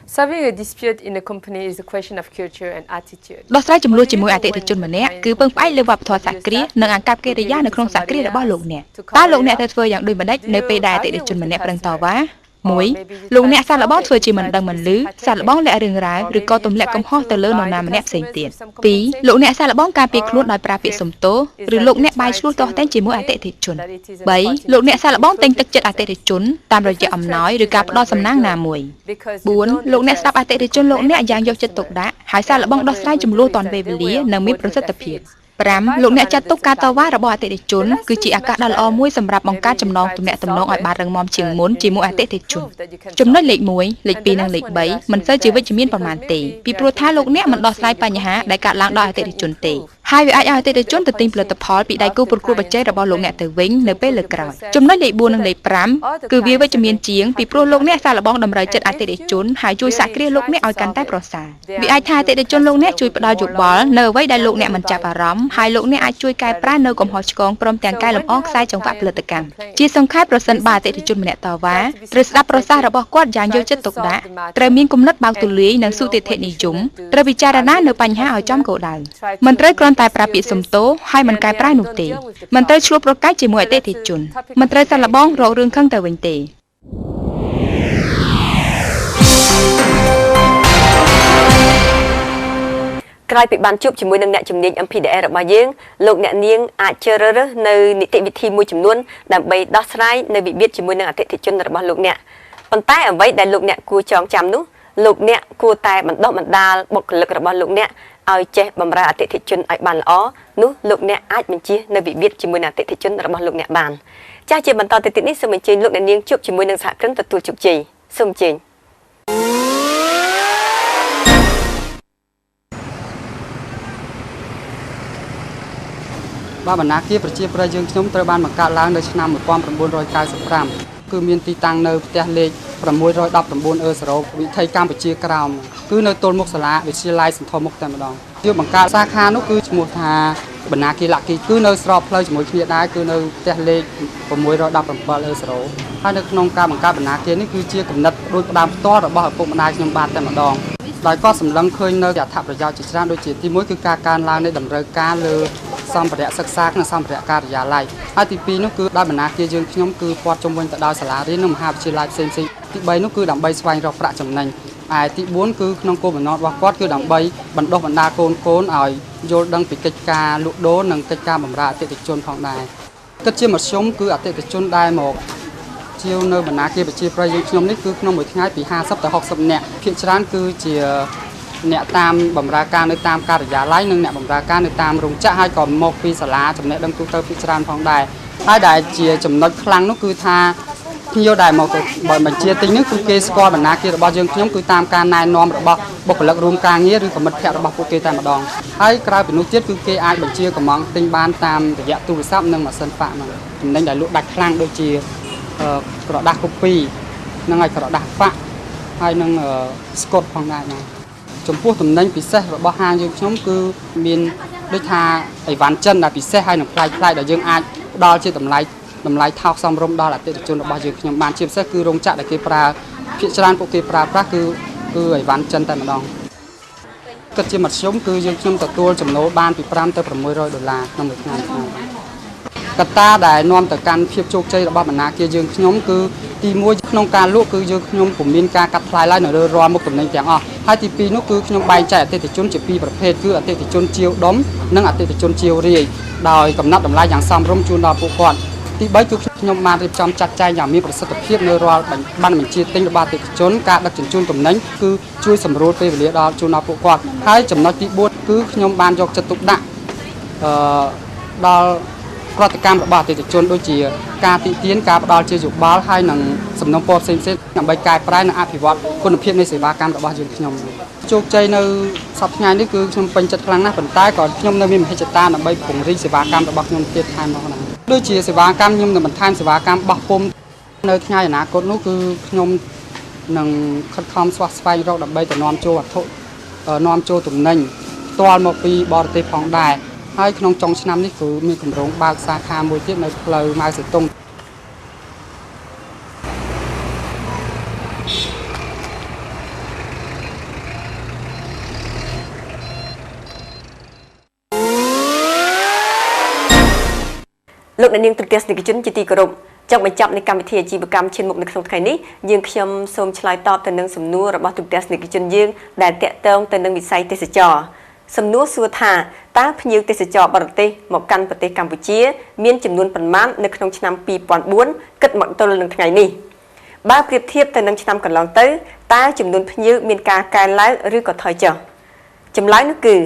Solving a dispute in a company is a question of culture and attitude. ដោះស្រាយជម្លោះជាមួយអតិថិជនម្នាក់គឺពឹងផ្អែកលើវប្បធម៌សហគ្រាសនិងអាកប្បកិរិយានៅក្នុងសហគ្រាសរបស់លោកអ្នកតើលោកអ្នកត្រូវធ្វើយ៉ាងដូចម្តេចនៅពេលដែលអតិថិជនម្នាក់ប្តឹងតវ៉ា1លោកអ្នកសាកល្បងធ្វើជាមិនដឹងមិនឮសាកល្បងលាក់រឿងរ៉ាវឬក៏ទម្លាក់កំហុសទៅលើនរណាម្នាក់ផ្សេងទៀត2លោកអ្នកសាកល្បងការពារខ្លួនដោយប្រើពាក្យសំទោសឬលោកអ្នកបាយឈ្លោះទាស់ទែងជាមួយអតិថិជន3លោកអ្នកសាកល្បងទិញទឹកចិត្តអតិថិជនតាមរយៈអំណោយឬការផ្ដល់សំណាងណាមួយ4លោកអ្នកស្ដាប់អតិថិជនលោកអ្នកយ៉ាងយកចិត្តទុកដាក់ហើយសាកល្បងដោះស្រាយជម្លោះទាន់ពេលវេលានិងមានប្រសិទ្ធភាព5លោកអ្នកចាត់ទុកការតវ៉ារបស់អតិថិជនគឺជាឱកាសដ៏ល្អមួយសម្រាប់បង្កើតចំណងទំនាក់ទំនងឲ្យបានរឹងមាំជាងមុនជាមួយអតិថិជនចំណុចលេខ1លេខ2និងលេខ3មិនសូវជាវិជ្ជមានប៉ុន្មានទេពីព្រោះថាលោកអ្នកមិនដោះស្រាយបញ្ហាដែលកើតឡើងដល់អតិថិជនទេហើយវាអាចឲ្យអតិថិជនទៅទិញផលិតផលពីដៃគូប្រកួតប្រជែងរបស់លោកអ្នកទៅវិញនៅពេលលើកក្រោយចំណុចលេខ4និងលេខ5គឺវាវិជ្ជមានជាងពីព្រោះលោកអ្នកសាកល្បងតម្រូវចិត្តអតិថិជនហើយជួយសហគ្រាសលោកអ្នកឲ្យកាន់តែប្រសើរវាអាចថាអតិថិជនលោកអ្នកជួយផ្ដល់យោបល់នៅអ្វីដែលលោកអ្នកមិនចាប់អារម្មណ៍ហើយលោកអ្នកអាចជួយកែប្រែនៅកំហុសឆ្គងព្រមទាំងកែលម្អខ្សែចង្វាក់ផលិតកម្មជាសង្ខេបប្រសិនបើអតិថិជនម្នាក់តវ៉ាត្រូវស្ដាប់ប្រសាសន៍របស់គាត់យ៉ាងយកចិត្តទុកដាក់ត្រូវមានគំនិតបើកទូលាយនិងសុទិដ្ឋិនិយមត្រូវពិចារណានៅបញ្ហាឲ្យចំគោលដៅមិនត្រូវគ្រាន់តែប្រើពាក្យសំទោសហើយមិនកែប្រែនោះទេមិនត្រូវឈ្លោះប្រកែកជាមួយអតិថិជនមិនត្រូវសាកល្បងរករឿងខឹងទៅវិញទេ ក្រោយពីបានជួបជាមួយនឹងអ្នកជំនាញ MPDS របស់យើងលោកអ្នកនាងអាចជ្រើសរើសនៅនីតិវិធីមួយចំនួនដើម្បីដោះស្រាយនៅវិវាទជាមួយនឹងអតិថិជនរបស់លោកអ្នកប៉ុន្តែអ្វីដែលលោកអ្នកគួរចងចាំនោះលោកអ្នកគួរតែបណ្ដុះបណ្ដាលបុគ្គលិករបស់លោកអ្នកឲ្យចេះបម្រើអតិថិជនឲ្យបានល្អនោះលោកអ្នកអាចបញ្ជៀសនៅវិវាទជាមួយនឹងអតិថិជនរបស់លោកអ្នកបានចាស់ជាបន្តទៅទៀតនេះសូមអញ្ជើញលោកអ្នកនាងជួបជាមួយនឹងសហគ្រិនទទួលជោគជ័យសូមអញ្ជើញ បាទបណ្ណាគារប្រជាប្រិយយើងខ្ញុំត្រូវបានបង្កើតឡើងនៅឆ្នាំ1995គឺមានទីតាំងនៅផ្ទះលេខ619អឺ0វិថីកម្ពុជាក្រោមគឺនៅទល់មុខសាលាវិទ្យាល័យសន្ធមុខតែម្ដងយើងបង្កើតសាខានោះគឺឈ្មោះថាបណ្ណាគារលក្ខីគឺនៅស្របផ្លូវជាមួយគ្នាដែរគឺនៅផ្ទះលេខ617អឺ0ហើយនៅក្នុងការបង្កើតបណ្ណាគារនេះគឺជាគំនិតដូចផ្ដើមផ្ទាល់របស់ឪពុកម្ដាយខ្ញុំបាទតែម្ដងដោយក៏សម្លឹងឃើញនៅអត្ថប្រយោជន៍ជាច្រើនដូចជាទី1គឺការកើនឡើងនៃតម្រូវការលើសម្ភារៈសិក្សានិងសម្ភារៈការិយាល័យហើយទី2នោះគឺដោយបណ្ណាគារយើងខ្ញុំគឺព័ទ្ធជុំវិញទៅដោយសាលារៀននិងមហាវិទ្យាល័យផ្សេងៗទី3នោះគឺដើម្បីស្វែងរកប្រាក់ចំណេញឯទី4គឺក្នុងគោលបំណងរបស់គាត់គឺដើម្បីបណ្ដុះបណ្ដាលកូនៗឲ្យយល់ដឹងពីកិច្ចការលក់ដូរនិងកិច្ចការបម្រើអតិថិជនផងដែរគិតជាមធ្យមគឺអតិថិជនដែលមកជាវនៅបណ្ណាគារប្រជាប្រិយយើងខ្ញុំនេះគឺក្នុងមួយថ្ងៃពី50ទៅ60នាក់ភាគច្រើនគឺជាអ្នកតាមបម្រើការនៅតាមការិយាល័យនិងអ្នកបម្រើការនៅតាមរោងចក្រហើយក៏មកពីសាលាចំណេះដឹងទូទៅភាគច្រើនផងដែរហើយដែលជាចំណុចខ្លាំងនោះគឺថាភ្ញៀវដែលមកទៅបញ្ជាទិញនេះគឺគេស្គាល់បណ្ណាគាររបស់យើងខ្ញុំគឺតាមការណែនាំរបស់បុគ្គលិករួមការងារឬក៏មិត្តភ័ក្តិរបស់ពួកគេតែម្ដងហើយក្រៅពីនោះទៀតគឺគេអាចបញ្ជាកម្មង់ទិញបានតាមរយៈទូរស័ព្ទនិងម៉ាស៊ីនហ្វាក់មកចំណេញដែលលក់ដាច់ខ្លាំងដូចជាក្រដាសកូពីនិងឲ្យក្រដាសហ្វាក់ហើយនឹងស្កុតផងដែរណាចំពោះតំណែងពិសេសរបស់ហាងយើងខ្ញុំគឺមានដូចថាអីវ៉ាន់ចិនដែលពិសេសហើយនឹងប្លែកៗដែលយើងអាចផ្ដល់ជាតម្លៃថោកសមរម្យដល់អតិថិជនរបស់យើងខ្ញុំបានជាពិសេសគឺរោងចក្រដែលគេប្រើភាគច្រើនពួកគេប្រើប្រាស់គឺអីវ៉ាន់ចិនតែម្ដងគិតជាមធ្យមគឺយើងខ្ញុំទទួលចំណូលបានពី5ទៅ600ដុល្លារក្នុងមួយថ្ងៃកត្តាដែលនាំទៅកាន់ភាពជោគជ័យរបស់បណ្ណាគារយើងខ្ញុំគឺទី1ក្នុងការលក់គឺយើងខ្ញុំពុំមានការកាត់ថ្លៃឡើយនៅលើរាល់មុខទំនិញទាំងអស់ហើយទី2នោះគឺខ្ញុំបែងចែកអតិថិជនជាពីរប្រភេទគឺអតិថិជនជាវដុំនិងអតិថិជនជាវរាយដោយកំណត់តម្លៃយ៉ាងសមរម្យជូនដល់ពួកគាត់ទី3គឺខ្ញុំបានរៀបចំចាត់ចែងយ៉ាងមានប្រសិទ្ធភាពនៅរាល់ប័ណ្ណបញ្ជាទិញរបស់អតិថិជនការដឹកជញ្ជូនទំនិញគឺជួយសម្រួលពេលវេលាដល់ជូនដល់ពួកគាត់ហើយចំណុចទី4គឺខ្ញុំបានយកចិត្តទុកដាក់ដល់ប្រតិកម្មរបស់អតិថិជនដូចជាការតិទៀនការផ្ដល់ជាយោបល់ហើយនិងសំណូមពរផ្សេងៗដើម្បីកែប្រែនិងអភិវឌ្ឍគុណភាពនៃសេវាកម្មរបស់យើងខ្ញុំជោគជ័យនៅសប្តាហ៍ថ្ងៃនេះគឺខ្ញុំពេញចិត្តខ្លាំងណាស់ប៉ុន្តែក៏ខ្ញុំនៅមានមហិច្ឆតាដើម្បីពង្រីកសេវាកម្មរបស់ខ្ញុំទៀតថែមមកណាដូចជាសេវាកម្មខ្ញុំនឹងបន្ថែមសេវាកម្មបោះពុម្ពនៅថ្ងៃអនាគតនោះគឺខ្ញុំនឹងខិតខំស្វះស្វែងរកដើម្បីទៅនាំចូលវត្ថុនាំចូលទំនិញផ្ទាល់មកពីបរទេសផងដែរហើយក្នុងចុងឆ្នាំនេះគឺមានគម្រោងបើកសាខាមួយទៀតនៅផ្លូវម៉ៅសេតុង លោកអ្នកនាងទូទាំងទស្សនិកជនជាទីគោរពចង់បញ្ចប់នៃកម្មវិធីអាជីវកម្មឈានមុខនៅក្នុងថ្ងៃនេះយើងខ្ញុំសូមឆ្លើយតបទៅនឹងសំណួររបស់ទូទាំងទស្សនិកជនយើងដែលតាក់ទងទៅនឹងវិស័យទេសចរសំណួរសួរថាតើភ្ញៀវទេសចរបរទេសមកកាន់ប្រទេសកម្ពុជាមានចំនួនប៉ុន្មាននៅក្នុងឆ្នាំ2004គិតមកទល់នឹងថ្ងៃនេះបើប្រៀបធៀបទៅនឹងឆ្នាំកន្លងទៅតើចំនួនភ្ញៀវមានការកើនឡើងឬក៏ថយចុះចម្លើយនោះគឺ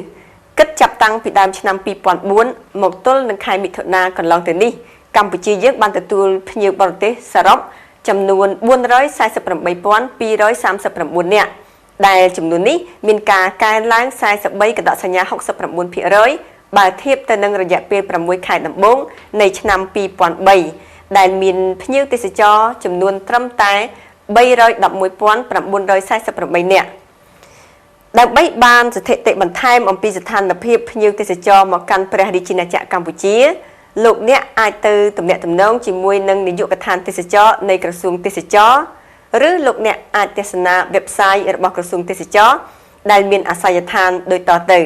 គិតចាប់តាំងពីដើមឆ្នាំ2004មកទល់នឹងខែមិថុនាកន្លងទៅនេះកម្ពុជាយើងបានទទួលភ្ញៀវបរទេសសរុបចំនួន 448,239 នាក់ដែលចំនួននេះមានការកើនឡើង 43.69% បើធៀបទៅនឹងរយៈពេល6ខែដំបូងនៃឆ្នាំ2003ដែលមានភ្ញៀវទេសចរចំនួនត្រឹមតែ 311,948 នាក់ដើម្បីបានស្ថិតិបន្ថែមអំពីស្ថានភាពភ្ញៀវទេសចរមកកាន់ព្រះរាជាណាចក្រកម្ពុជាលោកអ្នកអាចទៅទំនាក់ទំនងជាមួយនឹងនាយកដ្ឋានទេសចរនៃក្រសួងទេសចរឬលោកអ្នកអាចទស្សនា website របស់ក្រសួងទេសចរដែលមានអាសយដ្ឋានដូចតទៅ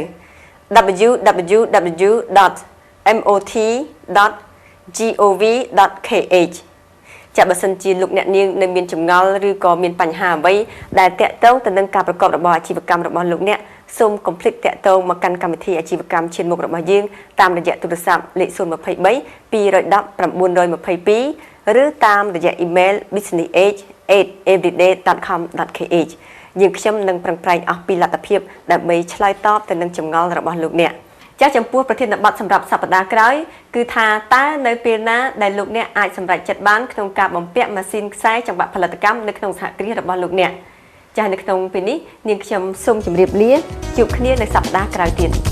www.mot.gov.kh ចាបើសិនជាលោកអ្នកនាងនៅមានចម្ងល់ឬក៏មានបញ្ហាអ្វីដែលតាក់ទងទៅនឹងការប្រកបរបរអាជីវកម្មរបស់លោកអ្នកសូមកុំភ្លេចតាក់ទងមកកាន់កម្មវិធីអាជីវកម្មឈានមុខរបស់យើងតាមរយៈទូរស័ព្ទលេខ023 210 922ឬតាមរយៈអ៊ីមែល business8@everyday.com.kh យើងខ្ញុំនឹងប្រឹងប្រែងអស់ពីលទ្ធភាពដើម្បីឆ្លើយតបទៅនឹងចម្ងល់របស់លោកអ្នកចាស់ចំពោះប្រធានបទសម្រាប់សប្តាហ៍ក្រោយគឺថាតើនៅពេលណាដែលលោកអ្នកអាចសម្រេចចិត្តបានក្នុងការបំពាក់ម៉ាស៊ីនខ្សែចង្វាក់ផលិតកម្មនៅក្នុងសហគ្រាសរបស់លោកអ្នកចាស់នៅក្នុងពេលនេះនាងខ្ញុំសូមជម្រាបលាជួបគ្នានៅសប្តាហ៍ក្រោយទៀត។